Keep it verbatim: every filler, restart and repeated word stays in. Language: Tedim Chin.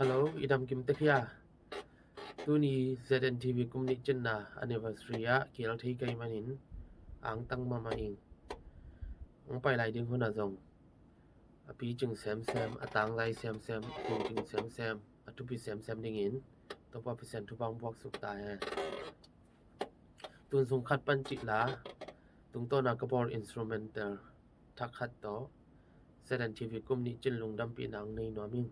Hello, i dam kim tek hia? Tuni Z N T V kum nih cinna anniversary ah kial thei kei manin angtang mahmah ing. Ang pai lai ding hun ah zong a picing semsem, a tanglai semsem, a picing semsem, a thupi semsem dingin Topa Pasian thupha buak suk ta hen. Tun sung khat pan cih la, tungtawn a ka bawl instrumental thak khat tawh Z N T V kum nih cin lungdampihna ang nei nuam ing.